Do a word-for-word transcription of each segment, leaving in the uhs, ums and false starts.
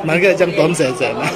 มันก็จังตอมแสนแสนนะ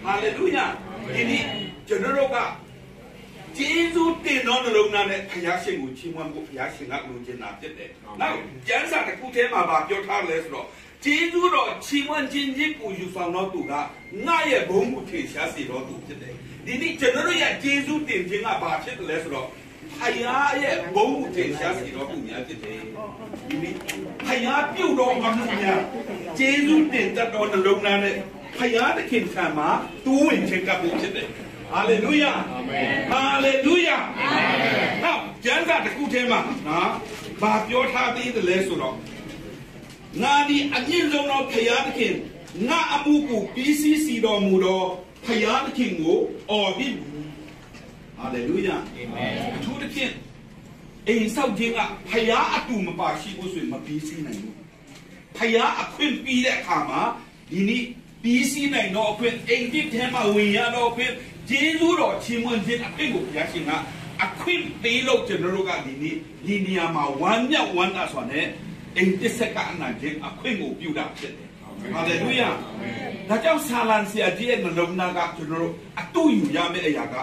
Halleluya. ဒီနေ့ ကျွန်တော်တို့က ကျေးဇူးတင်သောနှလုံးသားနဲ့ ဘုရားရှင်ကို ချီးမွမ်းဖို့ ဘုရားရှင်က လိုချင်တာဖြစ်တယ်။ နောက် ကျမ်းစာတစ်ခုထဲမှာ ဘာပြောထားလဲဆိုတော့ ကျေးဇူးတော်ချီးမွမ်းခြင်း ယဇ်ပူဇော်ဆောင်သောသူက ငါ့ရဲ့ဘုန်းကို ထင်ရှားစေသောသူဖြစ်တယ်။ ဒီနေ့ ကျွန်တော်တို့ရဲ့ ကျေးဇူးတင်ခြင်းက ဘာဖြစ်တယ်လဲဆိုတော့ ဘုရားရဲ့ဘုန်းကို ထင်ရှားစေသောသူများဖြစ်တယ်။ ဒီနေ့ ဘုရားပြုတော်မူမှုများ ကျေးဇူးတင်တတ်သောနှလုံးသားနဲ့ ဘုရားသခင်ထံမှာ တိုးဝင်ခြင်းကပ်ဖို့ဖြစ်တယ်။ Hallelujah. Amen. Hallelujah. Amen. နောက် ကျမ်းစာတစ်ခုထဲမှာ နော် ဘာပြောထားသေးတယ်လဲဆိုတော့ ငါသည် အမြင့်ဆုံးသော ဘုရားသခင်၊ ငါ့အမှုကို ပြီးစီးစေတော်မူသော ဘုရားသခင်ကို အော်ဟစ်မည်။ Hallelujah. Amen. အထူးသဖြင့် အိမ်ဆောက်ခြင်းက ဘုရားအတူမပါရှိဘူးဆိုရင် မပြီးစီးနိုင်ဘူး။ ဘုရားအခွင့်ပြုတဲ့အခါမှာ ဒီနေ့ ပြီးစီးနိုင်သောအခွင့်၊ အိမ်သစ်ထဲမှာ ဝင်ရသောအခွင့်၊ ကျေးဇူးတော်ချီးမွမ်းခြင်းအခွင့်ကို ဘုရားရှင်က အခွင့်ပေးလို့ ကျွန်တော်တို့က ဒီနေ့ ဒီနေရာမှာ ဝမ်းမြောက်ဝမ်းသာစွာနဲ့ အိမ်သစ်ဆက်ကပ်နိုင်ခြင်းအခွင့်ကို ပြုတာဖြစ်တယ်။ Hallelujah. ဒါကြောင့် ဆာလံဆရာကြီးရဲ့ နှလုံးသားက ကျွန်တော်တို့ အတုယူရမယ့်အရာက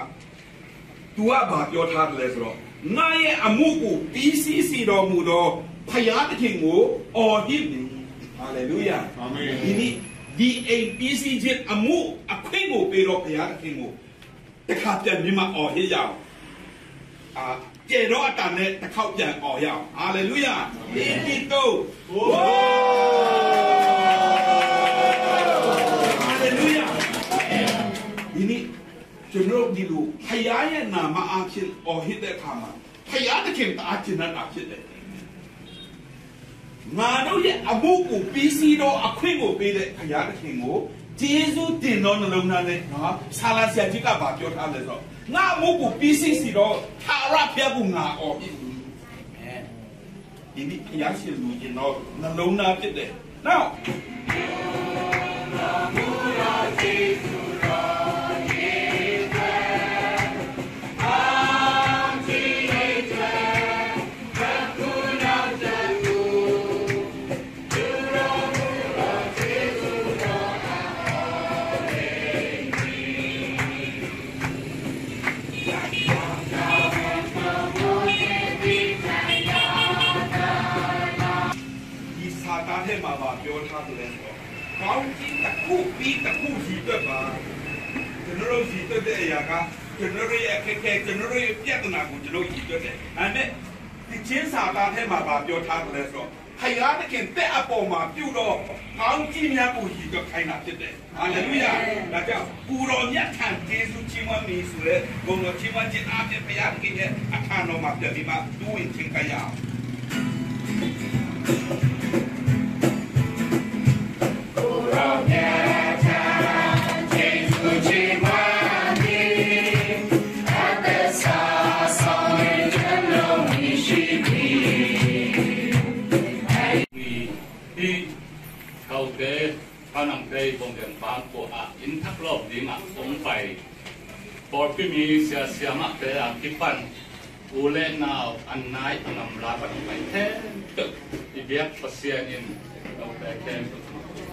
သူက ဘာပြောထားတယ်လဲဆိုတော့ ငါ့ရဲ့အမှုကို ပြီးစီးစေတော်မူသော ဘုရားသခင်ကို အော်ဟစ်မည်။ Hallelujah. Amen. ဒီနေ့ ဒီအိမ်ပြီးစီးခြင်းအမှု အခွင့်ကိုပေးတော့ ဘုရားသခင်ကို တစ်ခါပြန်ပြီးမှ အော်ဟစ်ရအောင်။ အာ၊ ကျယ်တော့အတန်နဲ့ တစ်ခေါက်ပြန်အော်ရအောင်။ Hallelujah. လေး၊ နှစ်၊ သုံး။ Hallelujah. ဒီနေ့ ကျွန်တော်တို့ ဒီလို ဘုရားရဲ့နာမအားဖြင့် အော်ဟစ်တဲ့အခါမှာ ဘုရားသခင် တအားကျေနပ်တာဖြစ်တယ်။ ငါတို့ရဲ့အမှုကို ပြီးစီးသောအခွင့်ကိုပေးတဲ့ ဘုရားသခင်ကို ကျေးဇူးတင်သောနှလုံးသားနဲ့ နော်၊ ဆာလံဆရာကြီးက ဘာပြောထားလဲဆိုတော့ ငါ့အမှုကို ပြီးစီးစေသော ထာဝရဘုရားကို ငါအော်ဟစ်မည်။ ဒီနေ့ ဘုရားရှင်လူချင်တော့ နှလုံးသားဖြစ်တယ်နော်။ ဒီစာသားထဲမှာ ဘာပြောထားသလဲဆိုတော့ ကောင်းကြီးတစ်ခုပြီးတစ်ခု ရေတွက်ပါ။ ကျွန်တော်တို့ ရေတွက်တဲ့အရာက ကျွန်တော်တို့ရဲ့အခက်အခဲ၊ ကျွန်တော်တို့ရဲ့ပြဿနာကို ကျွန်တော်ရေတွက်တယ်။ ဒါပေမဲ့ သီချင်းစာသားထဲမှာ ဘာပြောထားသလဲဆိုတော့ ဘုရားသခင် သက်အပေါ်မှာပြုသော ကောင်းကြီးများကို ရေတွက်ခိုင်းတာဖြစ်တယ်။ ဟာလေလုယာ။ ဒါကြောင့် ကိုယ်တော်မြတ်ထံ ကျေးဇူးချီးမွမ်းမည်ဆိုတဲ့ ဂုဏ်တော်ချီးမွမ်းခြင်းအားဖြင့် ဘုရားသခင်ရဲ့အထံတော်မှာ ပြန်ပြီးမှ ဒူဝင်ခြင်းခံရအောင်။ ကိုယ်တော်မြတ်ထံ ကျေးဇူးချီးမွမ်းမည် အသက်စာဆောင်ခြင်းလုံးရှိပြီ။ ที่เขาเตะ พนังเตะบงเดียนบางโกอาอินทักรอบดีงะสงไป ปอดพี่มีเสียเสียมะเตะอ่ะที่ปั้น อูเล่นาวอันนายอันนำลาปันไปแท้ตึกอีเบียกเปอร์เซียนอิน เราแต่แค่สุด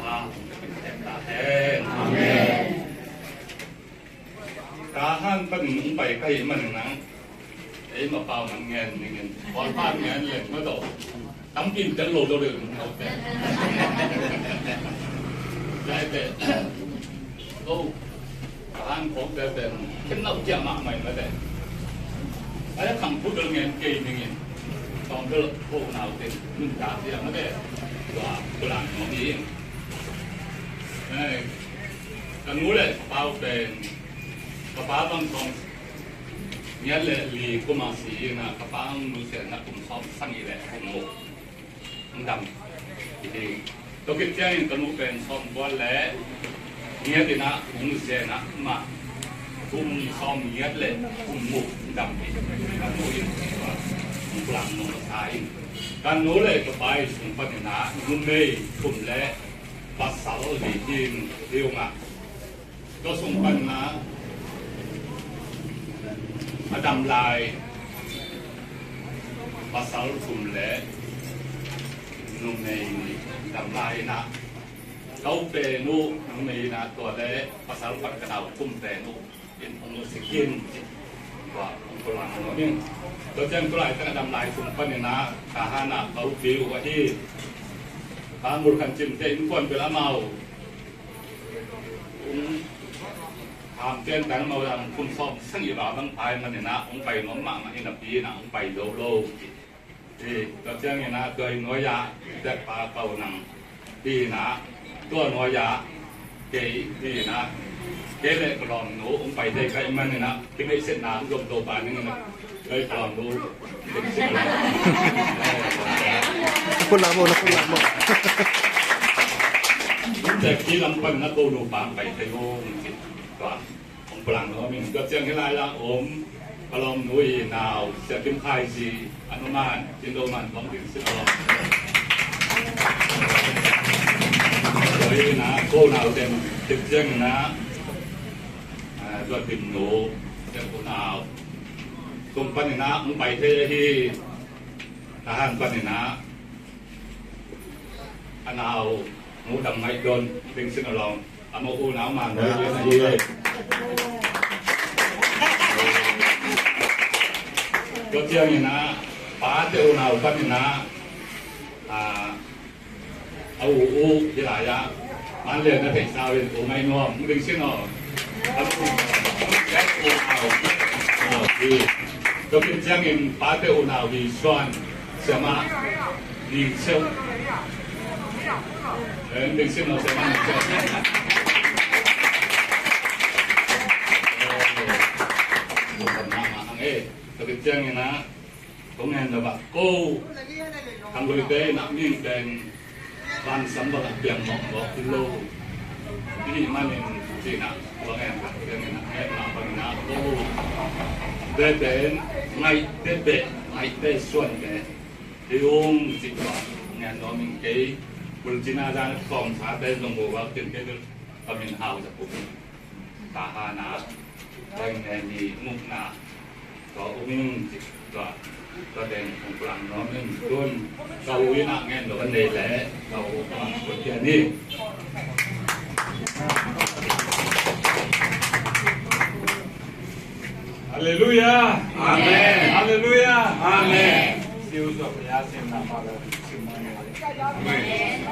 มาเป็นแค่ตาแทน อาเมน. Kahan pan hong pai ka hih manin ah, ei mapau man ngen ning in, Kawlpau ngen leng ma tawh, tampi in tel lo lo deuh ning. Lai teh, ko, Kahan khawngte pen khen lo ciah mahmah in mate. Ai a khang phut bel ngen kei ning in, tawng bel ko nau teng nuntak ciah mate. Tua, ko lang nuam hi. Ai, ka nu le ka pau pen, ka pa bang sawm giat le li kum a si in ah, ka pa hong nusiatna kum sawm sagih le kum guk hong dam hi. Tua khit ciangin ka nu pen sawm kua le giat in ah hong nusiatna mah kum sawm giat le kum guk hong dam hi. Ka nu in hong pulang nung sa in, ka nu le ka pa i sung panin ah numei thum le pasal li hi ung ah, tua sung panin ah a dam lai pasal thum le numei nih dam lai in ah, ka u pen uh numei in ah, tua le pasal khat ka nau thum pen uh in hong nusia khin. Tua hong pulang nuam ing. Tua ciang tua laitak a dam lai sung panin ah, Kahan ah ka u pi uh ahi Pa Mul Khan Cin te innkuan bel amau hong hamten tan, amau kum sawm sagih val bang pai manin ah hong pai nuam mahmah in, a pi in ah hong pai zo lo. Hi, tua ciangin ah tua i nuai-ah, tek pa kau nang hi in ah, tua nuai-ah kei hi in ah, kei le ka lawmnu hong pai thei ka hih manin ah, kimeihsetna hong zom to pa ning in ah, kei ka lawmnu. Pulak mo, pulak mo. Tek hi lam pan na ko nu pa pai thei lo. Tua. Hong pulang nuam ing. Tua ciang hih lai-ah a om ka lawmnu i nau Sia Kim Khai Zi, a nu man, Cin Do Man, kong ding sin a lawm. Tua i na ko nau ten, kip ciang i na, ah, tua Dim Nu, Sia Ko Nau. Tung pan i na, hong pai thei hi, Tahan pan i na, a nau, nu Dam Ngaih Don, ding sin a lawm. A mo unau man doi lian ahi. Tua ciangin ah, pate unau panin ah, a, a u u hi lai-ah, man lian na theih sau in u Ngaih Nuam, ding sin aw. A u unau, unau hi. Tua ciangin pate unau hi suan. Siamah Ning Siau. Eh, Ning Siau, Siamah Ning Siau. Eh, mahmah ang eh. Tapi ciang ina, kong en na ba ko. Kang lui te na ming ten. Ban sam ba piang mok mok lo. Ini manin cina. Kong en na piang ina, eh, na ba na ko. Beben, ngai te be, ngai te suan be. Kei ung cih tua ngen nuam ing. Kei bulcin a zang sawm sa te zong go bak tin kei ka min Hau Za Pum. Taha na leng ngen ni mukna tua ung cih tua tua deng kong plang nuam ing. Tun ka u in a ngen lo kan nei le ka u ka mang ko tia ni. Haleluya. Amen. Haleluya. Amen. Siu zop ya sin na pa la sin ma ne. Amen.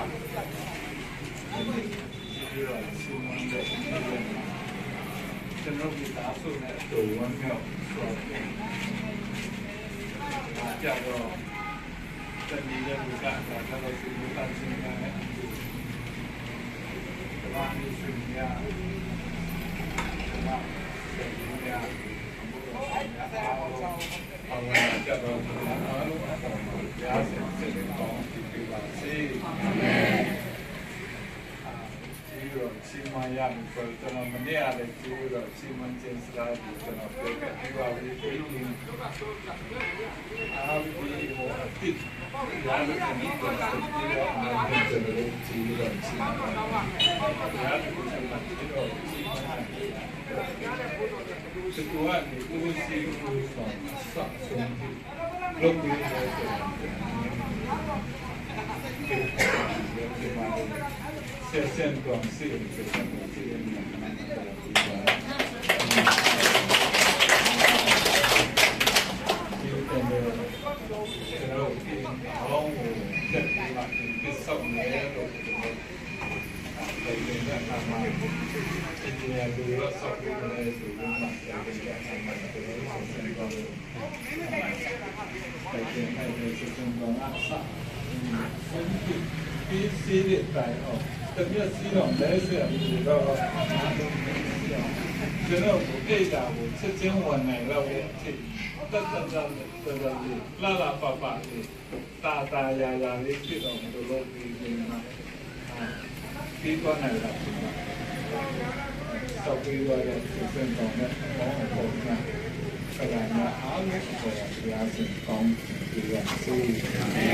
Tata yaya li ti dong tu lo pi pi ma. Pi tua nai la pi ma. Sa pi tua ya tu sen dong ne dong ko na. Ka la na a le ko ya ya sen dong pi ya si. Pi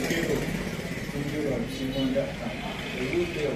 pi lo pi pi lo si mo ya ta. Pi pi lo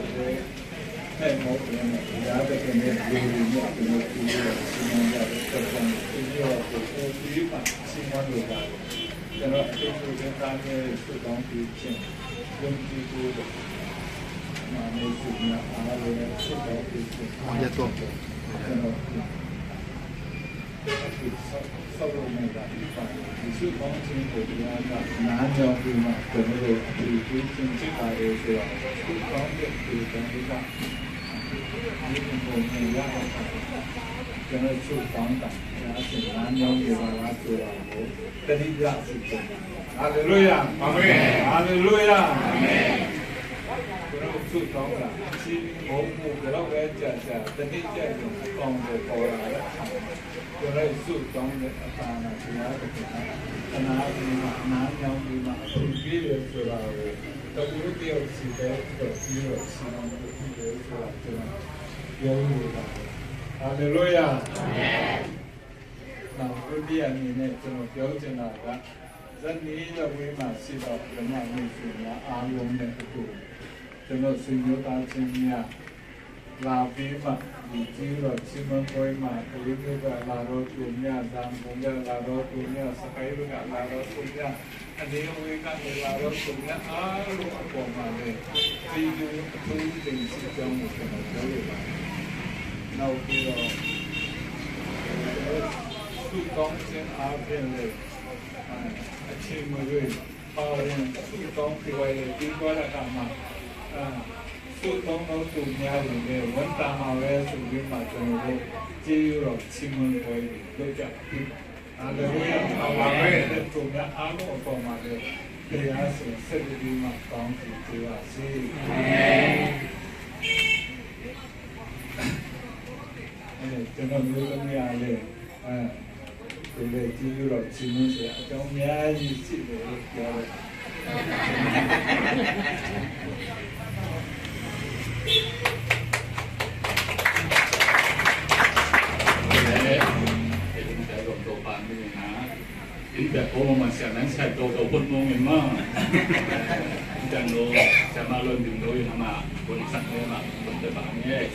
Halleluya. Amen. Halleluya. Amen. Halleluya. Amen. Nang ko dia ni ne, ကျွန်တော်ပြောချင်တာက ဇနီးလက်ဝဲမှာရှိတော့ ဓမ္မမိတ်ဆွေများအားလုံးနဲ့အတူ ကျွန်တော်ဆွေမျိုးသားချင်းများ လာပြီးမှ ဒီကျေးဇူးတော်ချီးမွမ်းပွဲမှာ ကလေးမျိုးကလာတော့သူများ၊ ရန်ကုန်ကလာတော့သူများ၊ စကိုင်းကလာတော့သူများ၊ အနည်းအဝေးကနေလာတော့သူများအားလုံးအပေါ်မှာလည်း ကျေးဇူးအထူးတင်ရှိကြောင်းကို ကျွန်တော်ပြောလိုပါတယ်။ နောက်ပြီးတော့ ဆုတောင်းခြင်းအားဖြင့်လည်း အချိန်မရွေး ပါဝင်ဆုတောင်းပေးပါရဲ့။ ဒီကွာလာတာမှာ အာ၊ ဆုတောင်းတော့သူများတွေနဲ့ ဝမ်းသာမှာပဲဆိုပြီးမှ ကျွန်တော်တို့ ကျေးဇူးတော်ချီးမွမ်းပွဲတွေ လုပ်ကြတာဖြစ်ပါတယ်။ Hallelujah. ပါဝင်တဲ့သူများအားလုံးအပေါ်မှာလည်း တရားရှင်ဆက်ပြီးမှ ကောင်းချီးပေးပါစေ။ Amen. အဲ၊ ကျွန်တော်မျိုးသမီးအားလည်း အဲ၊ သူလည်းကျေးဇူးတော်ချီးမွမ်းစရာအကြောင်းအများကြီးရှိတယ်လို့ပြောတယ်။ ဒီနေ့ဒီလိုမျိုးတော့ပါနေနေနော်။ ဒီဘက်ပေါ်မှာဆရာနဲ့ဆက်တော့တော့ဘုံမုံမင်းမ။ ကျွန်တော်ဆရာမလို့ဒီလိုရမှာဘုံဆက်နေမှာဘုံတပါနေ။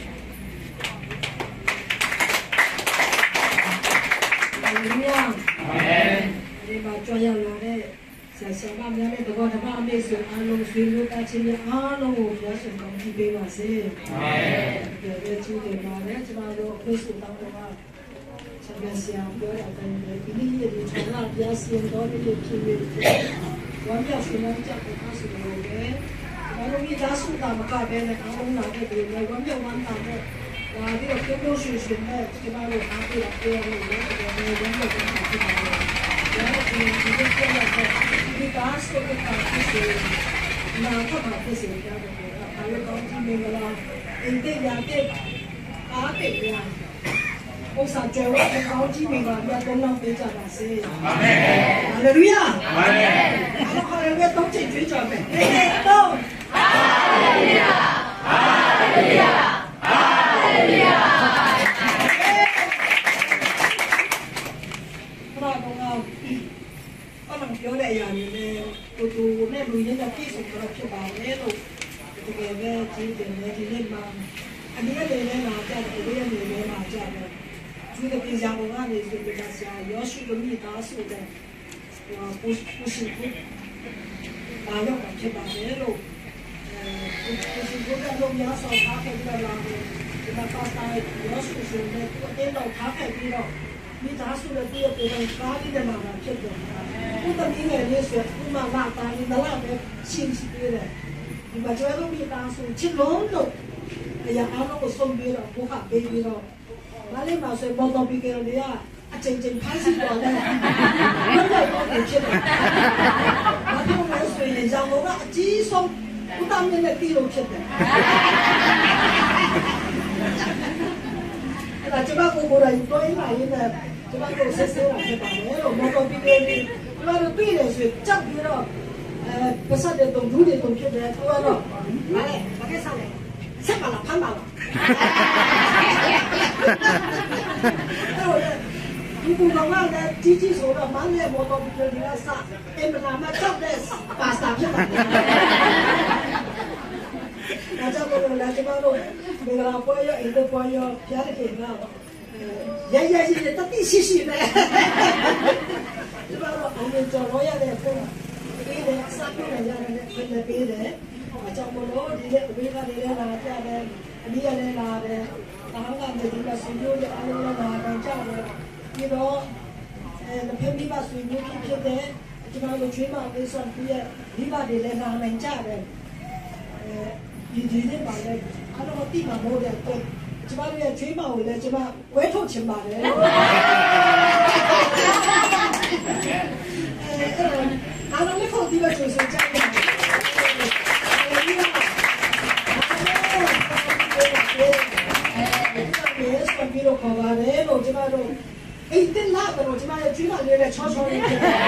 Hallelujah. Amen. ဒီမှာကြွရောက်လာတဲ့ဆရာဆရာမများနဲ့သဘောဓမ္မအမိတ်ဆွေအားလုံး၊ ဆွေမျိုးသားချင်းများအားလုံးကိုဘုရားရှင်ကောင်းချီးပေးပါစေ။ Amen. ဒီလိုပဲကျေးဇူးတင်ပါတယ်။ ကျွန်တော်တို့အခွင့်အရေးတောင်းတော့ ဆရာဆရာပြောတဲ့အတိုင်းပဲ၊ ဒီနေ့ရက်ဒီဌာနဘုရားရှင်တော်နေ့ဖြစ်နေတယ်။ ဝမ်းမြောက်ရှင်မင်းကြတဲ့အခါဆိုတော့ပဲ၊ ကျွန်တော်တို့မိသားစုသာမကပဲနဲ့၊ အားလုံးလာတဲ့လူတွေဝမ်းမြောက်ဝမ်းသာတဲ့၊ ဒါပြီးတော့ပျော်ပျော်ရွှင်ရွှင်နဲ့ကျွန်တော်တို့အားပေးတာတွေ့ရလို့လည်း၊ ကျွန်တော်လည်းဝမ်းမြောက်ဝမ်းသာဖြစ်ပါတယ်။ ဒါ့အပြင်ဒီနေ့ပြရတဲ့မိသားစုတစ်ခါဖြစ်စေ၊ နာထမှာဖြစ်စေ၊ ဘုရားကိုယ်တော်ကအားလုံးကောင်းချီးမင်္ဂလာ၊ အိမ်သစ်ယာသစ်၊ အားသစ်များ၊ ဥစ္စာကြွယ်ဝတဲ့ကောင်းချီးမင်္ဂလာများသုံးလောက်ပေးကြပါစေ။ Amen. Hallelujah. Amen. အားလုံး hallelujah သုံးချိန်ကြွေးကြော်မယ်။ တစ်၊ နှစ်၊ သုံး။ Hallelujah. Hallelujah. Hallelujah. ခဏတုန်းက ခုနပြောတဲ့အရာတွေနဲ့တူတူနဲ့လူရင်းနဲ့ပြည့်စုံသောဖြစ်ပါတယ်လို့တကယ်ပဲကျေးဇူးတင်တယ်။ ဒီနေ့မှာအနည်းငယ်လည်းလာကြတယ်၊ အဝေးကနေလည်းလာကြတယ်။ သူတို့ပြည်ရန်ကုန်ကနေဆိုပြီးတော့ဆရာယောရှုတို့မိသားစုနဲ့ဟိုပူပူရှင်ကိုလာရောက်တာဖြစ်ပါတယ်လို့အဲပူပူရှင်ကိုလည်းလုံးများဆောင်ထားခဲ့ပြီးတော့လာတယ်။ ဒီမှာပါစတာယောရှုရှင်နဲ့သူအတင်းတော်ထားခဲ့ပြီးတော့ မိသားစုနဲ့သူ့ရဲ့ကိုယ်ပိုင်ကားလေးနဲ့လာတာဖြစ်တယ်။ သူ့သမီးငယ်လေးဆိုရင်အခုမှလသားလေးနှစ်လပဲရှိရှိသေးတယ်။ ဒီမှာကျွန်တော်တို့မိသားစုချစ်လုံးလို့အရာအားလုံးကိုဆုံးပေးတော့ကိုခပေးပြီးတော့မလေးမှာဆိုရင်မော်တော်ဘီကယ်တွေကအချိန်ချင်းဖမ်းဆီးသွားတယ်။ ဘယ်တော့မှဖြစ်တယ်။ ဘာဖြစ်လို့လဲဆိုရင်ရန်ကုန်ကအကြီးဆုံးဦးသားမြင့်နဲ့တီးလို့ဖြစ်တယ်။ အဲ့ဒါကျွန်မကိုယ်ကိုယ်တိုင်ပြောရင်းလာရင်းနဲ့ကျွန်မတို့ဆက်ဆဲတာဖြစ်ပါတယ်လို့မော်တော်ဘီကယ်တွေကျွန်မတို့တွေ့တယ်ဆိုရင်ကြောက်ပြီးတော့အဲပါးစပ်တွေတုန်၊ ဒူးတွေတုန်ဖြစ်တယ်။ သူကတော့ဘာလဲ၊ ဘာကိစ္စလဲ၊ ဆက်ပါလား၊ ဖမ်းပါလား။ အဲ့တော့လေ၊ ဒီကူတော်ကလည်းကြီးကြီးဆိုတော့မန်းလေးမော်တော်ဘီကယ်တွေကစအင်မတန်မှကြောက်တဲ့ပါစတာဖြစ်ပါတယ်။ ဒါကြောင့်မို့လို့လည်းကျွန်မတို့မင်္ဂလာပွဲရော၊ အိမ်သစ်ပွဲရော၊ ဘုရားသခင်က ရဲရဲရဲရဲ၊ သတိရှိရှိနဲ့၊ ကျွန်တော်တို့အောင်မြင်ကျော်လွှားရတဲ့အခွင့်ပေးတယ်၊ အစားထိုးနိုင်ရတဲ့အခွင့်လည်းပေးတယ်။ အဲဒါကြောင့်မို့လို့ဒီနေ့အဝေးကနေလည်းလာကြတယ်၊ အနီးကလည်းလာတယ်၊ တဟောင်းကနေဒီမှာဆွေမျိုးတွေအားလုံးလည်းလာကြတယ်။ ပြီးတော့အဲနှစ်ဖက်မိဘဆွေမျိုးဖြစ်ဖြစ်တဲ့ ကျွန်တော်တို့ချွေးမလေးစွန်ပြီးရဲ့မိဘတွေလည်းလာနိုင်ကြတယ်။ အဲဒီဒီနေ့မှာလည်းအားလုံးသိမှာမဟုတ်တဲ့အတွက်ကျွန်တော်တို့ရဲ့ချွေးမကိုလည်းကျွန်မဝဲထုတ်ချင်ပါတယ်လို့အဲအဲ့တော့အားလုံးလက်ခုပ်တီးပြီးကြိုဆိုကြပါဦး။ အဲအဲ့တော့ဆွန်ပြီးတော့ခေါ်ပါတယ်လို့ကျွန်တော်တို့ အိမ်သစ်လာတော့ကျွန်မရဲ့ချွေးမလေးလည်းချောချောလေးဖြစ်တယ်။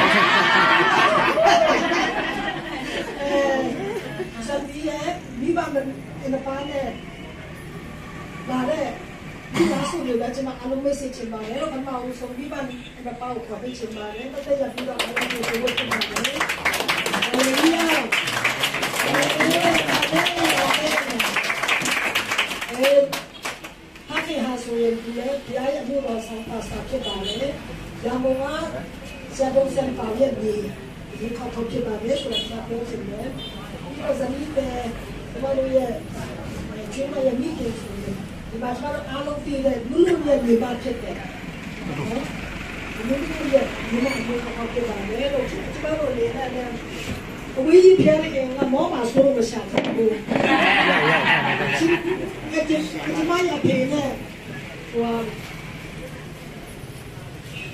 အဲဆွန်ပြီးရဲ့မိဘနှစ်ပါးနဲ့လာတဲ့မိသားစုတွေလည်းကျွန်မအားလုံးမိတ်ဆက်ချင်ပါတယ်လို့ပထမဦးဆုံးမိဘနှစ်ပါးကိုခေါ်ပေးချင်ပါတယ်။ ပတ်သက်ရပြီးတော့အားလုံးကိုကျေးဇူးတင်ပါတယ်။ Hallelujah. Hallelujah. Hallelujah. ဖခင်ဟာဆိုရင်ဒီလေဘုရားရဲ့အမှုတော်ဆောင်ပါစတာဖြစ်ပါတယ်။ ရန်ကုန်ကဆရာတော်ဆရာတော်ရဲ့မြေရေခါထောက်ဖြစ်ပါတယ်ဆိုတာကျွန်တော်ပြောချင်တယ်။ ပြီးတော့ဇနီးပဲကျွန်တော်တို့ရဲ့အဲချွေးမရဲ့မိခင်ဆိုရင်ဒီမှာကျွန်တော်တို့အားလုံးသိတဲ့လူလူရဲ့မြေပါဖြစ်တယ်နော်။ လူလူရဲ့မြေပါအမျိုးတစ်ခုဖြစ်ပါတယ်လို့ကျွန်တော်တို့အနေနဲ့လည်း အဝေးကြီးဖျားတဲ့ကင်ကမောမှာဆိုလို့မရှာတော့ဘူး။ အဲကျမရဲ့အဖေနဲ့ဟိုဟာ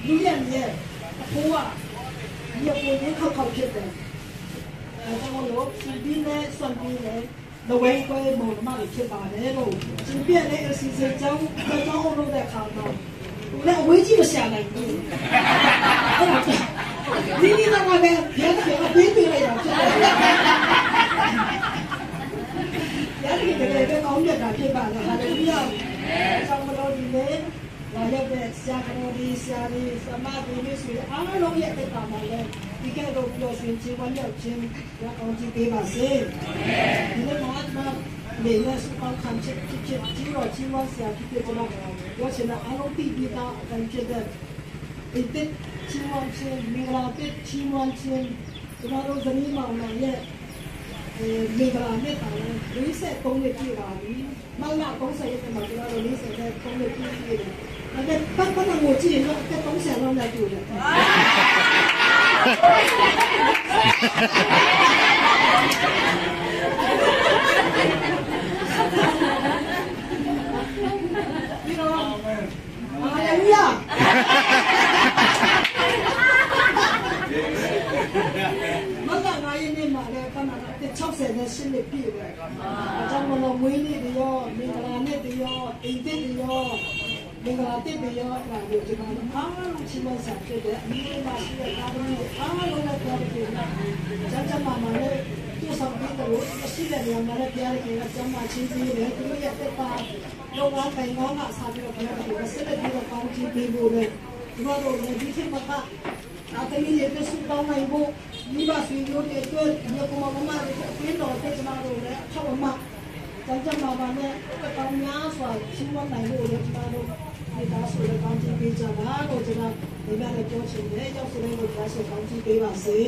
လူရန်ရဲ့အဖိုးကဒီအကိုရင်းခောက်ခောက်ဖြစ်တယ်။ အဲဒါကြောင့်မလို့သူပြီးနဲ့စွန့်ပြီးနဲ့နဝဲကွဲမောင်နှမတွေဖြစ်ပါတယ်လို့သူပြည့်နဲ့ LCC ကျောင်းကျောင်းအုပ်လုပ်တဲ့အခါမှာ သူလည်းအဝေးကြီးမရှာနိုင်ဘူး။ အဲ့ဒါနီးနီးနားနားပဲဘုရားသခင်ကပေးပေးလိုက်တာဖြစ်တယ်။ ဘုရားသခင်တကယ်ပဲကောင်းမြတ်တာဖြစ်ပါလား။ Hallelujah. အဲကြောင့်မလို့ဒီနေ့ လာရောက်တဲ့ ဆရာကတော်တွေ၊ ဆရာတွေ၊ ဆရာမတွေ၊ မိတ်ဆွေတွေ အားလုံးရဲ့အသက်တာမှာလည်း ဒီကဲ့သို့ ပျော်ရွှင်ခြင်း၊ ဝမ်းမြောက်ခြင်း ရအောင် ချီးပေးပါစေ။ ဒီနေ့မှာ ကျွန်တော်အနေနဲ့ ဆုတောင်းခံချက်ဖြစ်ဖြစ်၊ ကြီးတော်ချီးမွမ်းစရာဖြစ်ဖြစ် ကျွန်တော်ပြောချင်တာ အားလုံးသိပြီးသားအတိုင်းဖြစ်တဲ့ အိမ်သစ်ချီးမွမ်းခြင်း၊ မင်္ဂလာသစ်ချီးမွမ်းခြင်း၊ ကျွန်တော်တို့ ဇနီးမောင်နှံရဲ့ အဲ၊ မင်္ဂလာနှစ်မှာလည်း လေးဆယ့်သုံးနှစ်ပြည့်ပါပြီ။ မတ်လ သုံးဆယ့် ရက်နေ့မှာ ကျွန်တော်တို့ လေးဆယ့်သုံးနှစ်ပြည့်ပြီ။ ဒါပေမဲ့ ပတ်ပတ်လည်ကိုကြည့်ရင်တော့ အသက် သုံးဆယ်လောက်နဲ့တူတယ်။ ပြီးတော့ ဟာလေလုယာ။ မတ်လ ငါးရက်နေ့မှာလည်း ပတ်ပတ်လည် အသက် ခြောက်ဆယ်နဲ့ရှစ်နှစ်ပြည့်တယ်။ ဒါကြောင့်မလို့ မွေးနေ့တွေရော၊ မင်္ဂလာနေ့တွေရော၊ အိမ်သစ်တွေရော၊ မင်္ဂလာသစ်တွေရော၊ အဲ့ဒါတွေ ကျွန်တော်တို့ အားလုံးချီးမွမ်းစရာဖြစ်တယ်။ အမိအနာရှိတဲ့ သားသမီးတွေ အားလုံးလည်း ဘုရားသခင်က ကျန်းကျန်းမာမာနဲ့ ပို့ဆောင်ပေးသလို၊ ရှိတဲ့နေရာမှာလည်း ဘုရားသခင်က ကျန်းမာချီးပေးတယ်။ သူတို့ရဲ့သက်တာ လုပ်ငန်းကိုင်ငန်းကအစပြီးတော့ ဘုရားသခင်က ဆက်လက်ပြီးတော့ ကောင်းချီးပေးဖို့နဲ့ ကျွန်တော်တို့လည်း ဒီထက်မက သားသမီးတွေအတွက် ဆုတောင်းနိုင်ဖို့၊ မိဘဆွေမျိုးတွေအတွက်၊ ညီအစ်ကိုမောင်နှမတွေအတွက်၊ အသင်းတော်အတွက် ကျွန်တော်တို့လည်း အထောက်အမ ကျန်းကျန်းမာမာနဲ့ သက်ပေါင်းများစွာ ချီးမွမ်းနိုင်ဖို့လည်း ကျွန်တော်တို့ မိသားစုလည်း ကောင်းချီးပေးကြပါလို့ ကျွန်တော် ဒီနေ့လည်း ပြောချင်တယ်။ ရောက်ဆိုတဲ့ မိသားစု ကောင်းချီးပေးပါစေ။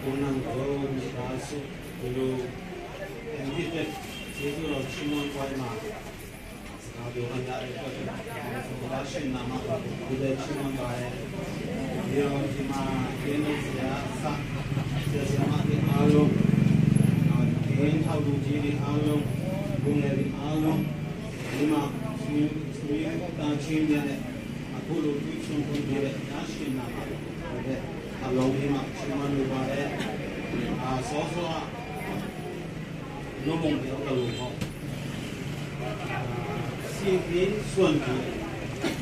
ကိုယ်တိုင်ကိုယ်မိသားစု ဘယ်လို အဲဒီအတွက် ကျေးဇူးတော်ချီးမွမ်းပွဲမှာ စကားပြောခွင့်ရတဲ့အတွက် ဘုရားရှင်နာမကို ကိုယ်တိုင်ချီးမွမ်းပါတယ်။ ပြီးတော့ ဒီမှာ တင်းနေစရာအစ ဆရာဆရာမတွေအားလုံး၊ ဒီတင်းထောက်လူကြီးတွေအားလုံး၊ လူငယ်တွေအားလုံး၊ ဒီမှာ ဆွေမျိုးသားချင်းများနဲ့ အခုလိုတွေ့ဆုံခွင့်ပေးတဲ့ ဘုရားရှင်နာမကို ကိုယ်တိုင်အလုံးအရင်းမှ ချီးမွမ်းလိုပါတယ်။ အာ၊ စောစောက လုပ်ပုံပြောသလိုပေါ့။ အာ၊ စင်ပြီးစွန့်ပြီး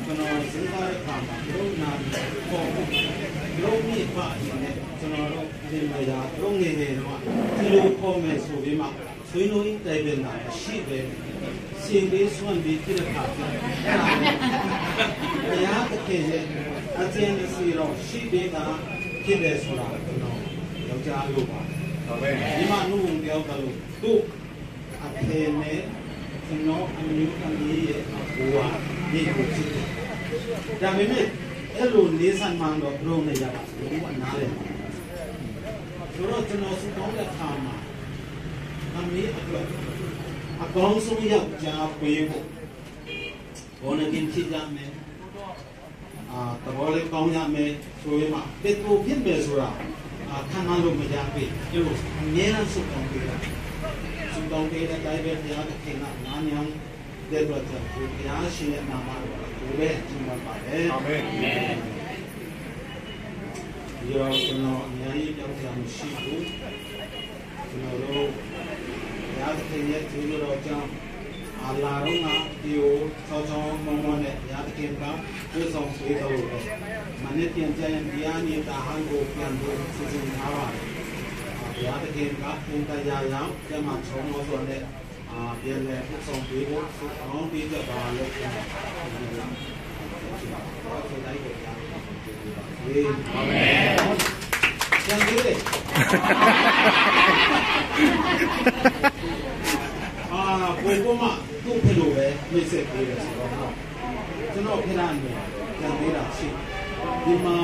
ကျွန်တော်စဉ်းစားတဲ့အခါမှာ လုပ်နာပြီးပေါ့။ လုပ်မိပါရင်လည်း ကျွန်တော်တို့ ဒီမှာလုပ်ငယ်ငယ်တော့ ဒီလိုခေါ်မယ်ဆိုပြီးမှ ဆွေးနွေးတိုင်ပင်တာမရှိဘဲ စင်ပြီးစွန့်ပြီးဖြစ်တဲ့အခါကျတော့ ဘုရားသခင်ရဲ့အကြံအစည်တော်ရှိသေးတာဖြစ်တယ်ဆိုတာ ကျွန်တော်ပြောကြားလိုပါတယ်။ အာမင်။ ဒီမှာ လုပ်ပုံပြောသလို သူ့အဖေနဲ့ ကျွန်တော်အမျိုးသမီးရဲ့အဘိုးက ညီကိုဖြစ်တယ်။ ဒါပေမဲ့ အဲ့လို နေဆန်မှာတော့ ဘယ်လိုနေရတာ လုံးဝနားလည်မှာမဟုတ်ဘူး။ ဆိုတော့ ကျွန်တော် ဆုတောင်းတဲ့အခါမှာ သမီးအတွက် အကောင်းဆုံး ယောက်ျားပေးဖို့၊ born again ဖြစ်ရမယ်။ အာ၊ သဘောလည်းကောင်းရမယ်ဆိုရင်မှ ဘယ်လိုဖြစ်မယ်ဆိုတာ အာ၊ ခန့်မှန်းလို့မရပေမဲ့ အဲ့လို အမြဲတမ်း ဆုတောင်းပေးတာ။ ဆုတောင်းပေးတဲ့အတိုင်းပဲ ဘုရားသခင်က နားညောင်းတဲ့အတွက်ကြောင့် ဘုရားရှင်ရဲ့နာမတော်ကိုပဲ ချီးမွမ်းပါတယ်။ အာမင်။ ဒီတော့ ကျွန်တော် အများကြီးပြောစရာမရှိဘူး။ ကျွန်တော်တို့ ဘုရားသခင်ရဲ့ ကျေးဇူးတော်ကြောင့် အာ၊ လာတုန်းက ဒီကို ချောချောမောမောနဲ့ ဘုရားသခင်က ပို့ဆောင်ပေးတော်မူတယ်။ မနက်ဖြန်ကျရင် ဒီကနေ တဟန်းကို ပြန်ဖို့ စီစဉ်ထားပါတယ်။ အာ၊ ဘုရားသခင်က အင်္ဂါရအောင် ကျန်းမာချောမောစွာနဲ့ အာ၊ ပြန်လည်ပို့ဆောင်ပေးဖို့ ဆုတောင်းပေးကြပါလို့ ကျွန်တော် ဒီနေ့က ပြောချင်ပါတယ်။ ဘုရားသခင် ကျေးဇူးပါ။ အာမင်။ ပြန်သေးတယ်။ အာ၊ ကိုကိုမ သူ့ဖဲလိုပဲ မိတ်ဆက်ပေးတယ်ဆိုတော့ ကျွန်တော်ဖဲလာနေ ပြန်သေးတာရှိတယ်။ ဒီမှာ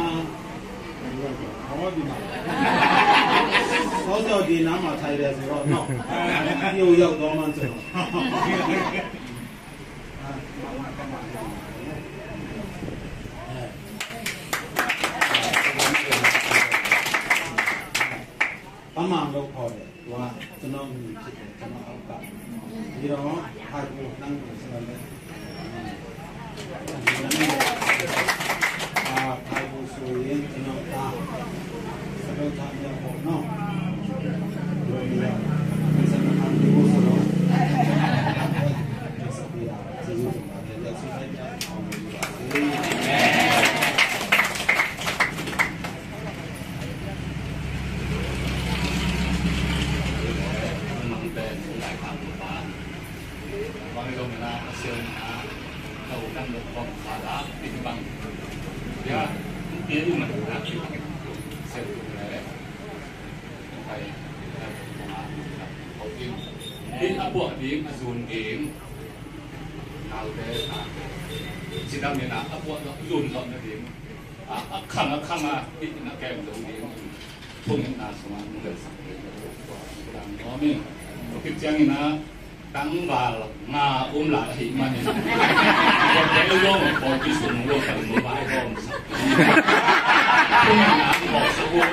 ဟောဒီမှာ စောစောဒီနားမှာထိုင်တယ်ဆိုတော့နော်။ ဒီကိုရောက်သွားမှန်းကျွန်တော်။ အာ၊ မမကမ အမှန်လို့ခေါ်တယ်။ သူကကျွန်တော်ကိုချစ်တယ်။ ကျွန်တော်အောက်ကပြီးတော့ထိုင်ဖို့နှမ်းကိုဆက်လက်အာထိုင်ဖို့ဆိုရင်ကျွန်တော်ဒါစကားထားရပေါ့နော်။ ဒီလိုမျိုးဆက်လက်ထားဖို့ဆိုတော့ဆက်ပြီးတော့ကျေးဇူးတင်ပါတယ်။ လက်ရှိလိုက်တာအောင်လို့ပါ။ Cidam in a, a puah zawh, zun zawh nading a, a khang a khang a, hih in a kem zo ding in, thungetna sungah nung lelsak ding in, tua dang nuam in. Tua khit ciangin a, tangval nga um lai ahih manin, tua tel zong pawlpi sung zong kan mu vai zong sak ding in. Thungetna ang bawlsak uh.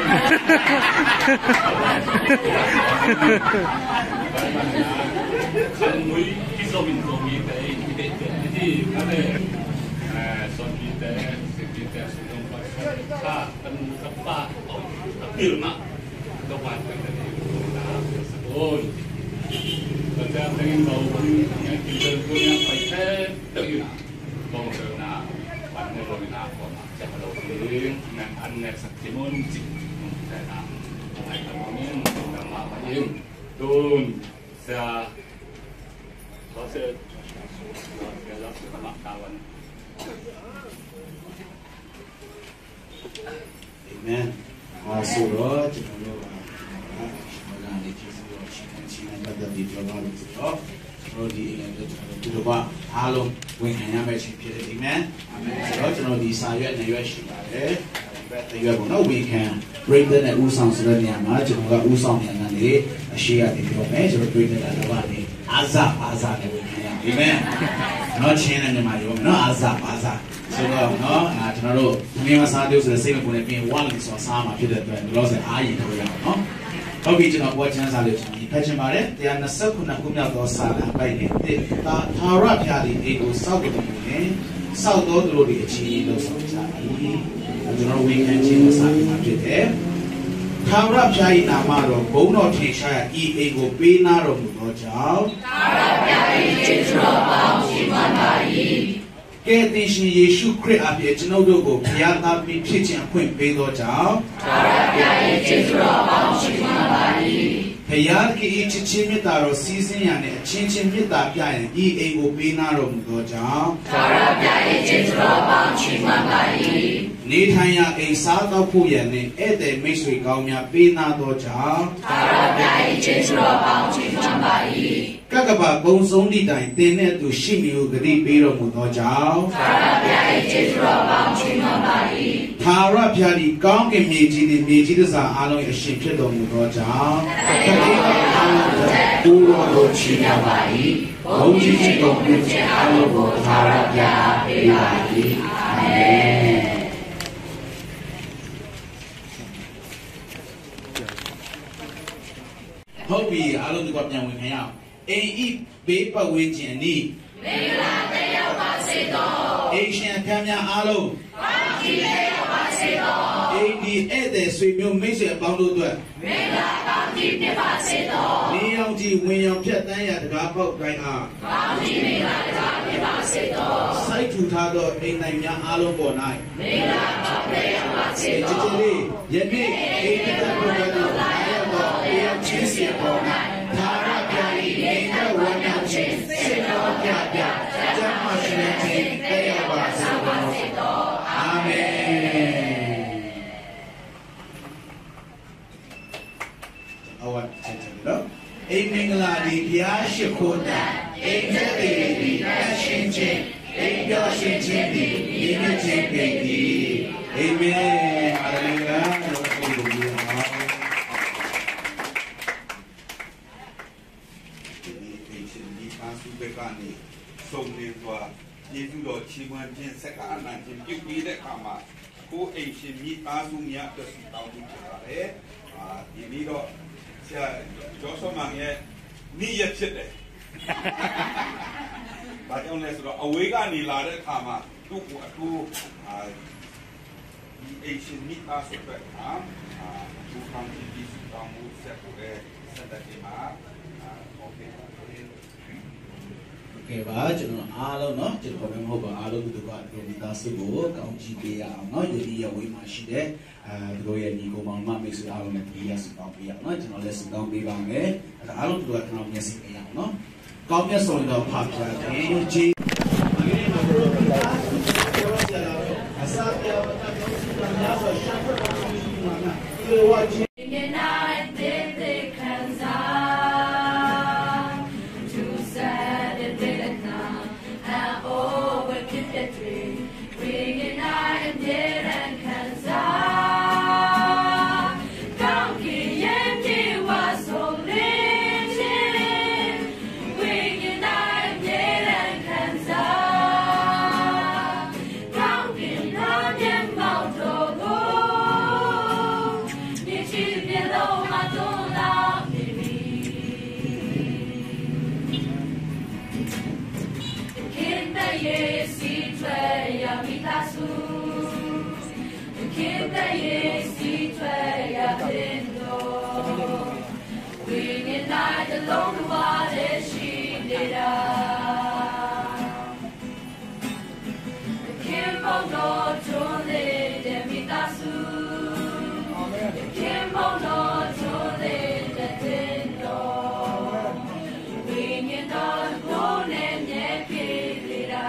Khan nui kizo in zo mite in i deih pen i hi. Kha le, eh, son mite, sin mite, sun zong pa, son ka, ka nu ka pa, a pil mah, ka wan ka ka ding, na, ka sa un. Ka ciang tengin bau, bau, ngai kin zel, bau, ngai pai, eh, tengin, bau, bau, na, wan, bau, na, bau, na, ciang, bau, ding, ngai, an, ngai, sak, cimun, cik, ngai, na, ngai, ka, bau, ngai, ngai, ma, ma, ing, tun, sia, Amen. အာဆိုတော့ကျွန်တော်တို့ကဘာသာနဲ့ကျေးဇူးတော်ရှင်နဲ့ချင်းနဲ့ပတ်သက်ပြီးပြောသွားလို့ဆိုတော့ကျွန်တော်တို့ဒီအိမ်အတွက်ကျွန်တော်တို့သူတစ်ပါးအားလုံးဝန်ခံရမယ့်အချိန်ဖြစ်တယ်။ Amen. Amen. ဆိုတော့ကျွန်တော်ဒီစာရွက်နှစ်ရွက်ရှိပါတယ်။ ဘက်တစ်ရွက်ပေါ့နော်။ We can break the နဲ့ဦးဆောင်ဆိုတဲ့နေရာမှာကျွန်တော်ကဦးဆောင်နေရာကနေအရှိရနေပြောမယ်။ ကျွန်တော် break the ကလည်းဘာနေ အားစားအားစားနဲ့ဝင်ခံရအောင်။ Amen. နော် ချင်းနဲ့မြန်မာရောနော် အားစားအားစားဆိုတော့နော် အာကျွန်တော်တို့သမီးမစားသေးဘူးဆိုတော့စိတ်မပူနဲ့ပြင်ဝါလီဆိုတော့စားမှာဖြစ်တဲ့အတွက်ဒီလောက်ဆိုအားရည်ထုတ်ရအောင်နော်။ ဟုတ်ပြီ ကျွန်တော်ပွဲချမ်းစာလို့ကျွန်တော်ဖတ်ချင်ပါတယ်။ တစ်ရာနှစ်ဆယ့်ခုနစ်ခုမြောက်သောစာလံအပိုဒ်ငယ်တစ်။ သာထာဝရဘုရားသည်အိမ်ကိုဆောက်တော်မူလျှင် ဆောက်သောသူတို့သည်အချီးနှီးလုပ်ဆောင်ကြ၏။ ကျွန်တော်တို့ဝန်ခံခြင်းကိုစတင်မှာဖြစ်တယ်။ ထာဝရဘုရား၏နာမတော်ဘုန်းတော်ထင်ရှားရာဤအိမ်ကိုပေးနာတော်မူသောကြောင့် ထာဝရဘုရား၏ကျေးဇူးတော်အပေါင်းချီးမွမ်းပါ၏။ ကယ်တင်ရှင်ယေရှုခရစ်အားဖြင့်ကျွန်ုပ်တို့ကိုဘုရားသားသမီးဖြစ်ခြင်းအခွင့်ပေးသောကြောင့် ထာဝရဘုရား၏ကျေးဇူးတော်အပေါင်းချီးမွမ်းပါ၏။ ဘုရားသခင်၏ချစ်ခြင်းမေတ္တာတော်စီးဆင်းရာနှင့်အချင်းချင်းမေတ္တာပြရန်ဤအိမ်ကိုပေးနာတော်မူသောကြောင့် ထာဝရဘုရား၏ကျေးဇူးတော်အပေါင်းချီးမွမ်းပါ၏။ နေထိုင်ရာအိမ်စားသောက်ဖို့ရန်နှင့်ဧည့်သည်မိတ်ဆွေကောင်းများပေးနာသောကြောင့် ထာဝရဘုရား၏ကျေးဇူးတော်အပေါင်းချီးမွမ်းပါ၏။ ကပ်ကပ်ဘုံဆုံးသည့်တိုင်သင်နှင့်အတူရှိမည်ဟုဂတိပေးတော်မူသောကြောင့် ထာဝရဘုရား၏ကျေးဇူးတော်အပေါင်းချီးမွမ်းပါ၏။ ထာဝရဘုရားသည်ကောင်းကင်မြေကြီးနှင့်မြေကြီးတစားအားလုံး၏အရှင်ဖြစ်တော်မူသောကြောင့် သခင်အားလုံးကိုကိုးတော်ကိုချီးမြှောက်ပါ၏။ ဘုန်းကြီးခြင်းကိုပြုခြင်းအားလုံးကိုထာဝရဘုရားပေးပါ၏။ အာမင်။ ဟုတ်ပြီ အားလုံးဒီကပြန်ဝင်ခံရအောင်။ အိမ်၏ပေးပတ်ဝန်းကျင်အနီး မင်္ဂလာသက်ရောက်ပါစေသော။ အိမ်ရှင်အခန်းများအားလုံး ကောင်းချီးသက်ရောက်ပါစေသော။ အိမ်ဒီဧည့်သည်ဆွေမျိုးမိတ်ဆွေအပေါင်းတို့အတွက် မင်္ဂလာကောင်းချီးဖြစ်ပါစေသော။ နေရောင်ခြည်ဝင်ရောင်ဖြတ်သန်းရာတံခါးပေါက်တိုင်းအား ကောင်းချီးမင်္ဂလာတံခါးဖြစ်ပါစေသော။ စိုက်ထူထားသောအိမ်တိုင်များအားလုံးပေါ်၌ မင်္ဂလာပေါင်းသက်ရောက်ပါစေသော။ ယနေ့အိမ်မက်သ့ၣ်တဖၣ်တို့ကိုလာရောက်သောတယောက်ချင်းစီအပေါ်၌ထာဝရဘုရား၏ငြိမ်သက်ဝမ်းမြောက်ခြင်းစိတ်နှလုံးအပြည့်အပြည့်ကျန်းမာခြင်းနဲ့ခြင်းသက်ရောက်ပါစေသော။ အာမင်။ အဝတ်ချက်ချက်နော်။ အိမ်မင်္ဂလာသည်ဘုရားရှိခိုးတံ၊ အိမ်သက်သေသည်သန့်ရှင်းခြင်း၊ အိမ်ပျော်ရွှင်ခြင်းသည်မြင့်မြတ်ခြင်းပေတည်း။ အာမင်။ Hallelujah။ ဒီနေ့အိမ်ရှင်မိသားစုဘက်ကနေစုံလင်စွာကျေးဇူးတော်ချီးမွမ်းခြင်းဆက်ကပ်အာဏာခြင်းပြုပြီးတဲ့အခါမှာ ကိုယ်အိမ်ရှင်မိသားစုများအတွက်ဆုတောင်းမှုဖြစ်ပါတယ်။ အာဒီနေ့တော့ ဆရာကျော်စောမန်ရဲ့ နေ့ရက်ဖြစ်တယ်။ ဘာကြောင့်လဲဆိုတော့ အဝေးကနေလာတဲ့အခါမှာ သူ့ကို အထူး၊ အာ၊ ဒီအိမ်ရှင်မိသားစုအတွက်၊ အာ၊ အထူးကောင်းချီး ဆုတောင်းမှုဆက်ကိုလည်း ဆက်လက်တင်ပါ။ အာ၊ okay. Okay ပါ။ ကျွန်တော်အားလုံးနော်၊ ကျွန်တော်ပဲမဟုတ်ပါ၊ အားလုံးသူတို့က သူတို့မိသားစုကို ကောင်းချီးပေးရအောင်နော်။ ယနေ့ အဝေးမှာရှိတဲ့၊ အာ၊ သူတို့ရဲ့ညီကိုမောင်နှမ မိတ်ဆွေအားလုံးနဲ့ ဒီကဆုတောင်းပေးရအောင်နော်။ ကျွန်တော်လည်းဆုတောင်းပေးပါမယ်။ အဲ့ဒါအားလုံးသူတို့က ကျွန်တော်မျက်စိမြင်ရအောင်နော်။ ကောင်းမြတ်စွာဘုရား ဖခင်၊ ယေရှု၊ ဝိညာဉ်တော်သခင် သခင်ခံစား၊ ထူးဆန်းတဲ့ လက္ခဏာ၊ အံၤ အိုးဝဲ ဖြစ်ပျက်တွေ၊ ဝိညာဉ်တော် အမြဲတမ်းခံစား၊ ကောင်းကင်ရဲ့ ပြေဝါဆုံးလင်းခြင်း၊ ဝိညာဉ်တော် အမြဲတမ်းခံစား၊ ကောင်းကင်သားမျက်မှောက်တော်ကို မြေကြီးတစ်ပြင်လုံးမှာ သွန်လောင်းနေပြီ။ သခင်ဘက်ရဲ့ စီးထွက်ရာမိသားစု၊ သခင်ဘက်ရဲ့ စီးထွက်ရာအသင်းတော်၊ ဝိညာဉ်တော် တစ်လုံးတစ်ဝါတည်း ရှိနေတာ။ သခင်ဘုန်းတော် ထွန်းလင်းတဲ့ မိသားစု၊ သခင်ဘုန်းတော် ထွန်းလင်းတဲ့ အသင်းတော်၊ ဝိညာဉ်တော် တစ်ခုနဲ့ မြဲဖြစ်နေတာ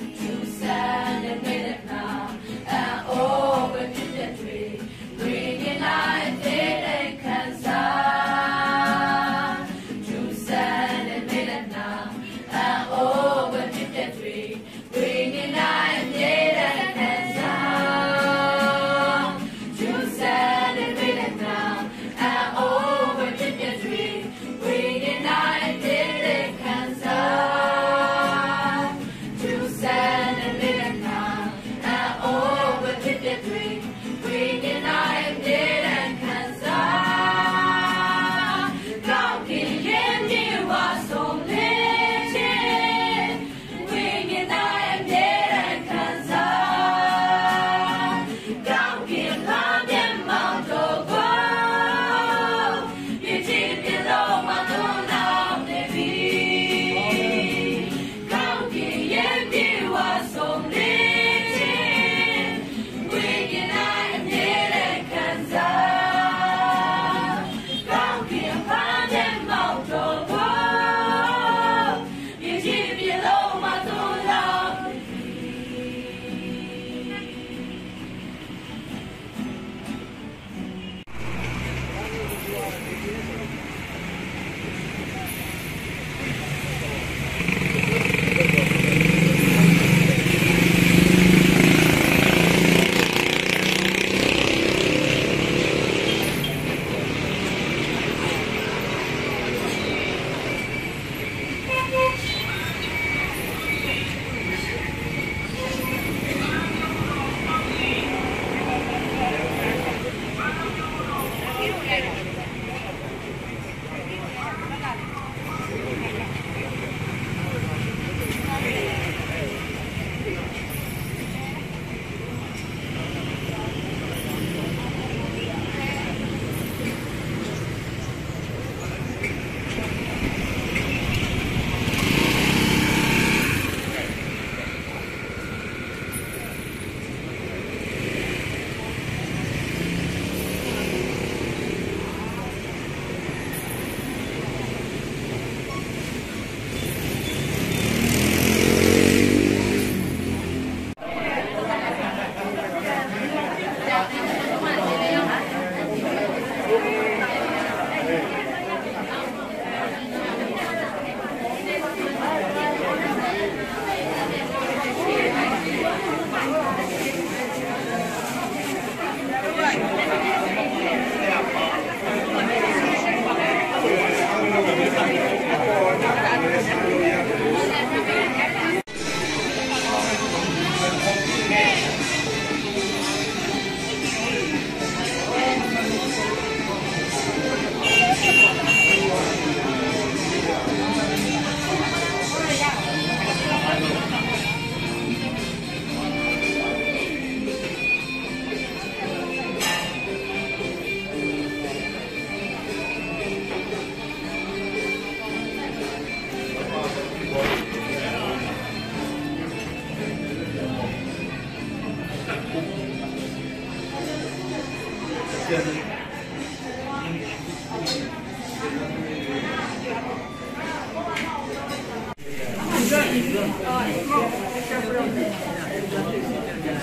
။ ထူးဆန်းတဲ့ လက္ခဏာ၊ အံၤ အိုးဝဲ ဖြစ်ပျက်တွေ၊ ဝိညာဉ်တော် အမြဲတမ်းခံစား၊ ထူးဆန်းတဲ့ လက္ခဏာ၊ အံၤ အိုးဝဲ ဖြစ်ပျက်တွေ၊ ဝိညာဉ်တော် အမြဲတမ်းခံစား၊ ထူးဆန်းတဲ့ လက္ခဏာ၊ အံၤ အိုးဝဲ ဖြစ်ပျက်တွေ၊ ဝိညာဉ်တော် အမြဲတမ်းခံစား၊ ထူးဆန်းတဲ့ လက္ခဏာ၊ အံၤ အိုးဝဲ ဖြစ်ပျက်တွေ၊ ဝိညာဉ်တော် အမြဲတမ်းခံစား၊ ကောင်းကင်ရဲ့ ပြေဝါဆုံးလင်းခြင်း၊ ဝိညာဉ်တော် အမြဲတမ်းခံစား၊ ကောင်းကင်သားမျက်မှောက်တော်ကို မြေကြီးတစ်ပြင်လုံးမှာ သွန်လောင်းနေပြီ။ ကောင်းကင်ရဲ့ ပြေဝါဆုံးလင်းခြင်း၊ ဝိညာဉ်တော် အမြဲတမ်းခံစား၊ ကောင်းကင်သားမျက်မှောက်တော်ကို မြေကြီးတစ်ပြင်လုံးမှာ သွန်လောင်းနေပြီ။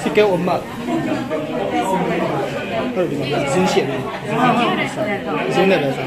Sikeu om mah. Zin sian. Zin le le sa.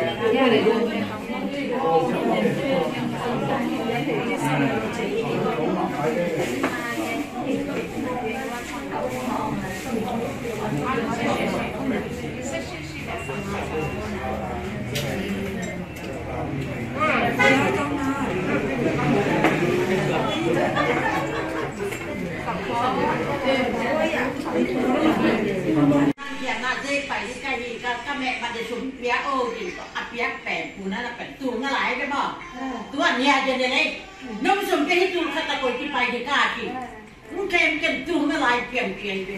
Ka meh bang de sum pia o ding, a piak pen, ku na na pen, tu nga lai ke maw. Tu a nia de ne lei. Nong sum pia hi tu khat a koi kipai ding ka ti. Nong kem kem tu nga lai piang piang de.